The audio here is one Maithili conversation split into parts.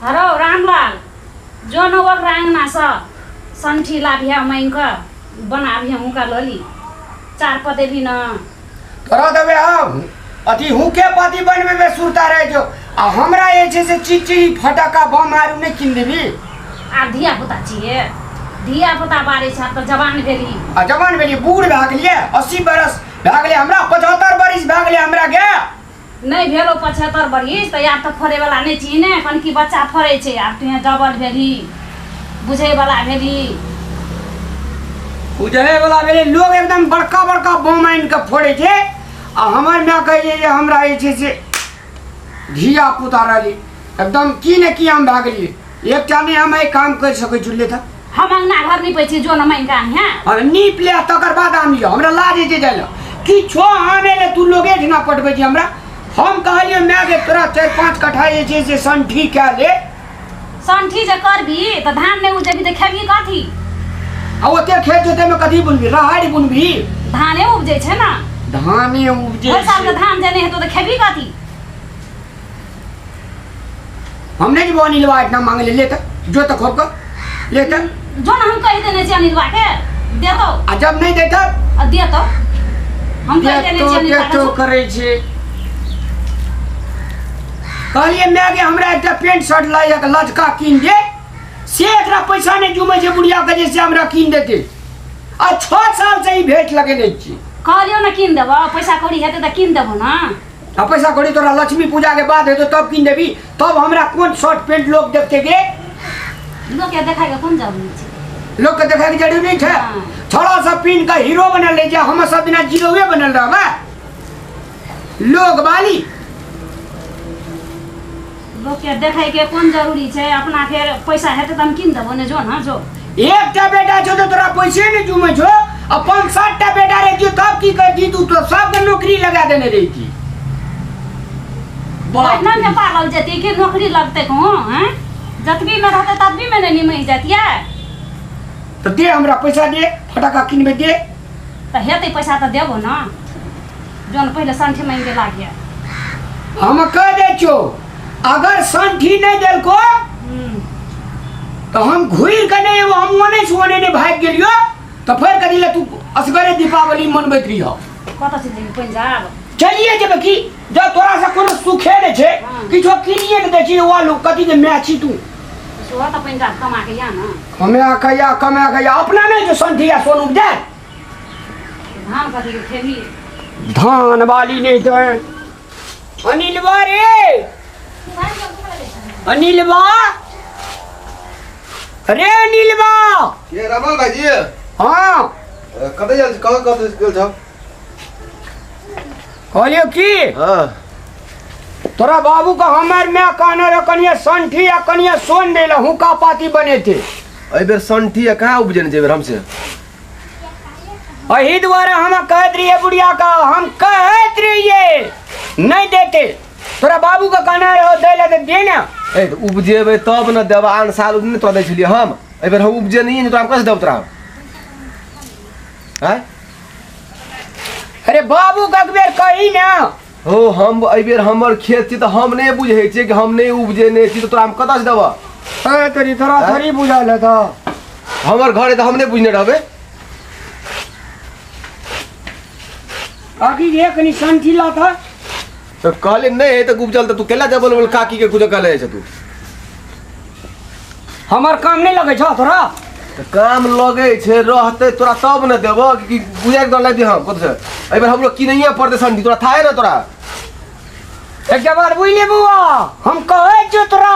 हरो रामलाल जो न ओकरा अङ्गनासँ संठी लाबिहे माँगि कऽ बनाबिहे हुनका लली चार पदेबी न। तोरा देबै हम अथी हुके पाती बनबेबै सुरता रहै छौ आ हमरा जे छै से चिची फटक्का बम आरू नहि कीन देबी। आब धिया पुता छियै, धिया पुता बारे छै, आब तऽ जवान भेली। आ जवान भेली, बूढ़ भए गेलियै, 80 बरस भए गेलै हमरा, 75 बरिस भए गेलै हमरा गे। नहि भेलो 75 बरिस तऽ आब तऽ फड़ैवला नहि छी ने, कनकी बच्चा फड़ै छै। आब तुहे डबल भेली, बुझैवला भेली। बुझैवला भेली, लोग एकदम बड़का बड़का बम आनि कऽ फोड़ै छै आ हमर माय कहै छै जे हमरा जे छै से धिया पुता रहली एकदम की ने की हम भए गेलियै। एकटा नहि हम एहि काम करि सकै छी। ले तऽ हम अंगना घर नीपै छी, जो न मानि कऽ आनिहे। अरे नीप ले तकर बाद आनियो, हमरा लाज होइ छै जाइ लए। किछो आनै लए तू लोगे एहिठिना पठबै छी हमरा। हम कहलियै मायके तोरा 4-5 कट्ठा जे छै से संठी कए ले। संठी जे करबी तऽ धान नहि उपजेबी तऽ खेबही कथी? आ ओते खेत जोतैमे कथी बुनबी? राहड़ि बुनबी? धाने उपजै छै ने। धाने उपजै भरि सालके छै। धान जे नहि हेतौ तऽ खेबही कथी? हम नहि जेबो अनिलवा एहिठिना मांगे ले। ले तऽ जो तऽ खोप कऽ ले तऽ। जो न, हम कहि देने छियै अनिलवा के, देतौ। आ जब नहि देतौ? आ देतौ, हम कहि देने देतो छियै अनिलवा के। देतो करै छै। कहलियै माय गे हमरा एकटा पेंट शर्ट लायक लचका कीन दे, से एकरा पैसा नहि जुमै छै बुढ़िया के जे से हमरा कीन देतै। आ 6 साल से ई भेंट लगेने छी। कहलियौ ने कीन देबौ, पैसा कौड़ी हेतै तऽ कीन देबौ ने। आ पैसा कौड़ी तोरा लक्ष्मी पूजा के बाद हेतौ तब कीन देबी, तब हमरा कोन शर्ट पेंट लोग देखते गे? लोग के देखाय के कोन जरूरी छै? लोग के देखाय के जरूरी नहीं छै। हाँ। छोड़ा सब पीन के हीरो बनल रहे छै, हम सब दिना जीरोवे बनल रहबै। लोग बाली लोग के देखाय के कोन जरूरी छै? अपना फेर पैसा हेतै तऽ हम कीन देबो ने। जो ना जो। एकटा बेटा छौ तऽ तोरा पैसे नहीं जुमे छौ, आ 5-7 टा बेटा रहितियौ तब की करती तू? तो सबके नौकरी लगा देने रहिती। बाप ओहिना ने रे। पालल जेतै कि नौकरी लगतै कहाँ? हैं, जतबी में रहतै ततबी में ने निमहि जतियै। तऽ दे हमरा पैसा दे, फटाका किनबै दे। तऽ हेतै पैसा तऽ देबो ने। जौन पहिले संठी मांगि के लागिए। हम कह दै छियौ, अगर संठी नहि देलको तऽ हम घुरि कऽ नहि एबो। हम ओने से ओने नहि भागि गेलियो तऽ फेर कथी लए तू असगरे दीपावली मनबैत रहियो? कतऽ चलि जेबही? पंजाब चलिए जेबै की, जब तोरा से कोनो सुखे नहि छै। हाँ। किछो किनिए नहि दै छी ओ कथी के माय छी तू? सेहो तऽ पंजाब कमा के या ने। कमा के या, कमा के या, अपना नहि जो संठी या सोनू जाय। धान कथी के खेबही? धान वाली नहीं तो अनिलवा रे, अनिलवा रे, अनिलवा। के रमन भाईजी? हाँ। कतऽ गेल, कहाँ कतऽ गेल छौ? कहलियौ की हाँ। तोरा बाबू का हमर माय कहने रहो कनिया संठी या कनिया सोन दे ला हुक्का पाती बने थे। एहि बेर संठी आ कहाँ उपजेने छै एहि बेर हमसे? एही दुआरे हम कहैत रहियै बुढ़िया का, हम कहैत रहियै नहीं देते। तोरा बाबू का कहना रहो दै ला तऽ दे ना। ए तऽ उपजेबै तब ने देब। आन साल नहि तोरा दै छलियै हम, एहि बेर हम उपजे नहीं तोरा हम कैसे देब तोरा हम? आँय? अरे बाबू का एक बेर कही ना। हो, हम एहि बेर हमर खेत छी तऽ हम नहि बुझै छियै कि हम नहि उपजेने छी तऽ तोरा हम कतऽ से देबऽ? ए तोरी तोरा थोड़ी बुझल हेतौ। हमर घर है तऽ हम नहि बुझने रहबै? काकी रे कनी संठी ला था। तऽ कहले नहि है तऽ उपजल तऽ तू केला जबल बोल काकी के कुछ कहले छै तू? हमर काम नहीं लगै छौ तोरा? तऽ काम लगै छै, रहतै तोरा तब ने देबऽ कि बुझाइ कऽ लाबि हम कतऽ से। एहि बेर हमरो किनैये पड़तै संठी, तोरा थाहे ने तोरा। एकटा बात बुझली बौआ, हम कहै छियौ तोरा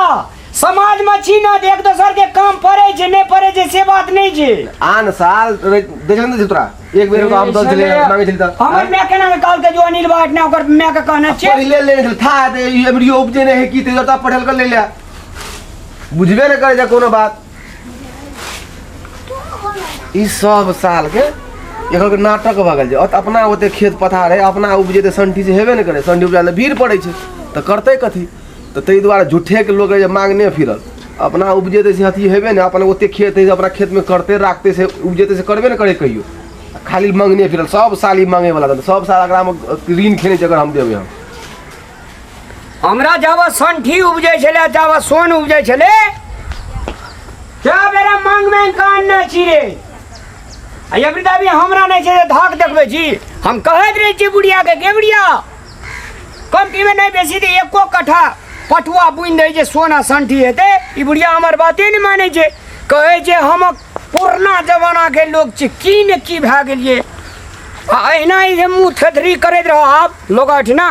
समाज में छी ना एक दोसर के काम पड़े छै नहीं पड़े छै से बात नहीं छै। आन साल देखल नहि छै तोरा एक बेर हम दस छलै मांगे छली तऽ हमर माय केना के कहलकै जो अनिल बाट ने ओकर माय के कहने छै। पहिले लेने छलै था तऽ ई एमरियो उपजे नहि है की तऽ जता पढ़ल कर ले ले बुझबे नहि करै छै कोनो बात। ई सब साल के एकर के नाटक भऽ गेल छै। अपना ओते खेत पथार है, अपना उपजेतै संठी से हेबे नहि करै, संठी उपजा लए भीड़ पड़ै छै तऽ करतै कथी? तऽ ताहि दुआरे झूठेके लोक जे मांगने फिरल, अपना उपजेतै से अथी हेबे नहि। अपन ओते खेत है, अपना खेतमे करतै राखतै से उपजेतै से करबे नहि करै कहियो, खाली मांगने फिरल सब साल। ई मांगेवला सब साल एकरामे ऋण खेने छै। अगर हम देबै हम हमरा जाबऽ संठी उपजै छलै, जाबऽ सोन उपजै छलै, क्या बेरा मांग मांग कऽ अनने छी रे। आ एबरी भी हमरा नहि छै जे धाक देखबै छी। हम कहैत रहै छी बुढ़ियाके, गे बुढ़िया, कमतीमे नहि बेसी तऽ एको कट्ठा पटुआ बुनि दै जे सोन आ संठी हेतै। ई बुढ़िया हमर बाते नहि मानै छै। कहै छै हम पुरना जमानाके लोक छी, की ने की भए गेलियै। आ अहिना ई जे मुँह थेथरी करैत रह। आब लोक एहिठिना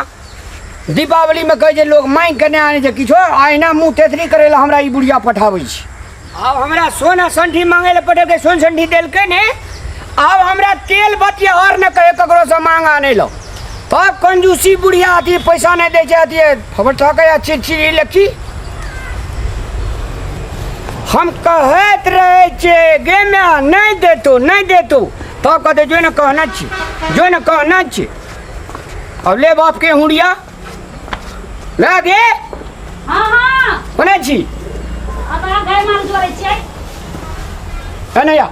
दीपावलीमे कहै छै लोक माँगि कऽ नहि आनै छै किछो, आ अहिना मुँह थेथरी करै लए हमरा ई बुढ़िया पठाबै छै। आब हमरा सोन आ संठी मांगै लए पठेलकै, सोन संठी देलकै ने। आब हमरा तेल बत्ती आओर नहि कहै ककरोसँ मांग आनै लए। तब कंजूसी बुढ़िया अथी पैसा नहि दै छै, अथी खबर ठकै आ चिड़चिड़ी लकी। हम कहैत रहै छियै, गे माय, नहि देतौ, नहि देतौ, तब कहतै जो ने कहना छी, जो ने कहना छी। अब ले बाप के हुड़िया ले गे। हाँ हाँ। कोने छी? अब अहाँ गाय माल जोड़ै छियै। ए नैया,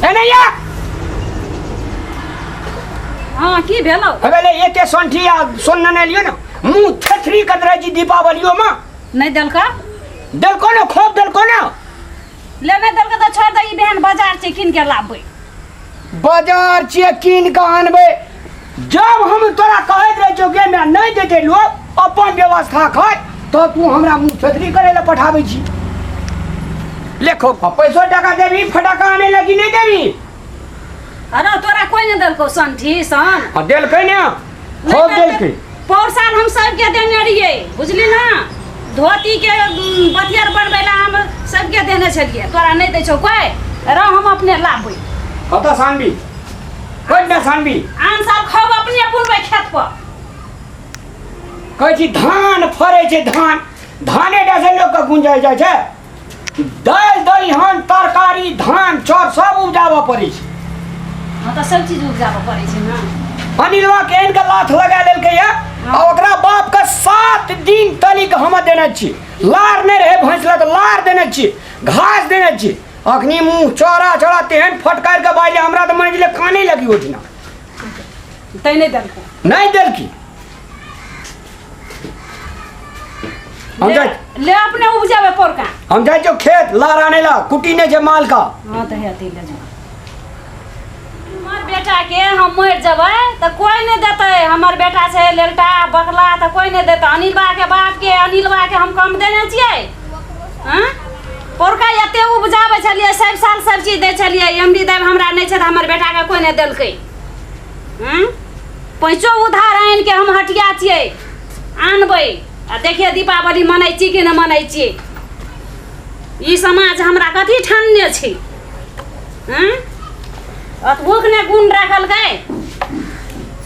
ए नैया। हाँ, की भेलौ? अबे ले एते संठी आ सोन ने लियो ने, मुंह थेथरी कर रहै छी दीपावलियो में। नहि देलका? देलको ने, खूब देलको ने। ले, नहि देलका तऽ छोड़ दे। ई बहन बाजार छै, कीन के लाबबै। बाजार छियै, कीन कऽ आनबै। जब हम तोरा कहैत रहै छियौ गे माय, नहि देतै लोक, अपन व्यवस्था कर, तऽ तू हमरा मुँह छतरी करै लए पठाबै छी। लेखो पैसो टाका देबी फटाका आनै लए कि नहि देबी? अरे, तोरा कोई नहि देलकौ संठी सन? आ देलकै ने, खूब देलकै। पौर साल हम सबके देने रहियै, बुझली ना? धोती के बतियार बनबै लए हम सबके देने छलियै। तोरा नहि दै छौ कोई? रह, हम अपने लाबबै। कतऽ सानबी? कोइ ने सानबी। आन साल खूब अपने बुनबै खेत पर। कहै छी धान फड़ै छै, धान धाने टा से लोकके गुंजाइ जाइ छै? दालि दलिहन तरकारी धान चाउर सब उपजाबऽ पड़ै छै। हाँ, तऽ सब चीज उपजाबऽ पड़ै छै ने। अनिलवा के आनि कऽ लाथ लगा लेलकै या आ ओकरा बाप के 7 दिन तलिक हम देने छी। लार नहि रहै भैंस लए तऽ लार देने छी, घास देने छी। अखनी मुँह चौड़ा चौड़ा तेहन फटकारि कऽ बाजले, हमरा तऽ मानि गेलै काने लगी ओहिठिना। तै नहि देलकै? नहि देलकी। हम जाइ। ले, अपने उपजाबे पड़का। हम जाइ छियौ खेत लार आनै ला, कुटी नहि छै माल का। हाँ, तऽ हेतै, ले जाओ। हमर बेटा के हम मरि जेबै तऽ कोई नहि देतै। हमर बेटा छै लेलटा बकला, तऽ कोई नहि देतै। अनिलबा के बाप के, अनिलबा के हम कम देने छियै? हँ, पौरका एते उपजाबै छलियै, सब साल सब चीज दै छलियै। एमडी देव हमरा नहि छै तऽ हमर बेटाके कोई नहि देलकै। हँ, पैसो उधार आनि के हम हटिया छियै, आनबै आ देखिए दीपावली मनै छी कि नहि मनै छी। ई समाज हमरा कथी ठानने छै? हँ, अतबोक ने गुण राखलकै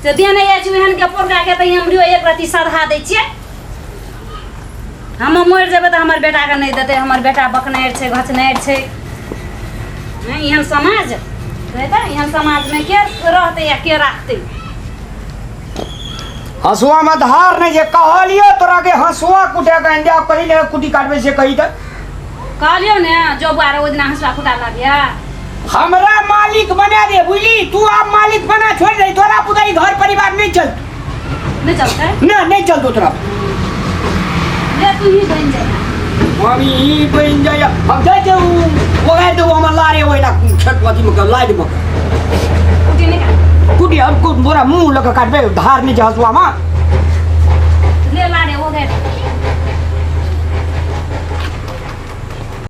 से देने अछि ओहन के पोरका के। तऽ हमरो एक रत्ती सधा दै छियै। हम मरि जेबै तऽ हमर बेटाके नहि देतै। हमर बेटा बकनारि छै, घचनारि छै। हँ, एहन समाज तऽ एहन समाजमे के रहतै आ के राखतै? हँसुआ में धार नहीं छै। कहलियो तोरा के हँसुआ कुटे के आनि दे, आब कही ले कुटी काटबै से कही तऽ। कहलियौ ने जो बुआरे, ओहि दिना हँसुआ कुटा लाबिया। हमरा मालिक बना दे, बुझली? तू आब मालिक बना छोड़ दे, तोरा पुता ई घर परिवार नहीं चल। नहि चलतै? ना, नहीं चलतो तोरा। ले, तू ही बनि जा। मम्मी ई बनि जाय। हम जाइ छै ओगारि देबो हमर लारे ओहिना खेत अथी मे लाइ देबो। कुटी नहि काट। कुटी हम मोरा मुँह लऽ कऽ काटबै, धार नहि छै हँसुआ मे।